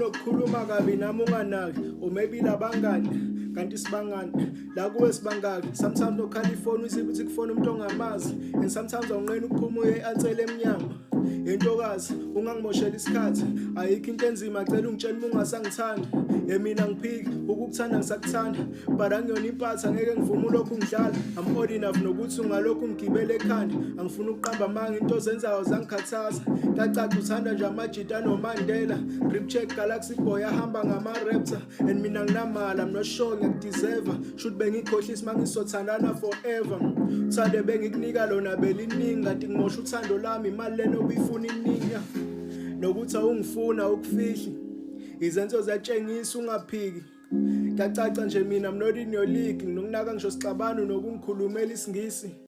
Unokukhuluma kabi nami unganaki, or maybe labangani kanti sibangani la kuwe sibangaki. Sometimes nokhala ifoni uzibe ukuthi kufona umuntu ongamazi, and sometimes awunqeni ukuphuma uye ansele emnyango. Yentokazi, ungangimoshela isikhathi, ayikho into enzima, cela ungitshele uma ungasangithandi. Yemina ngiphiki ukukuthanda, ngisakuthanda, but angiyona impatha, ngeke ngivume ulokhu ngidlala. I'm old enough nokuthi ungalokhu ngigibele ekhanda. Angifuni ukuqamba amanga, into ozenzayo zangikhathaza. Kacaca uthanda nje amajita noMandela, Rip Check, Galaxy Boy ahamba ngama-Raptor, and mina nginamali. I'm not sure ngiyakudeserva. Shuthi bengikhohlisa uma ngisothandana forever. Uthande bengikunika lona beliningi, kanti ngimosha uthando lami, imali lena obuyifuna iningi nokuthi awungifuna ukufihli. Izenzo ziyatshengisa, ungaphiki. Kuyacaca nje mina I'm not in your league. Nginokunaka ngisho sixabano nokungikhulumela isiNgisi.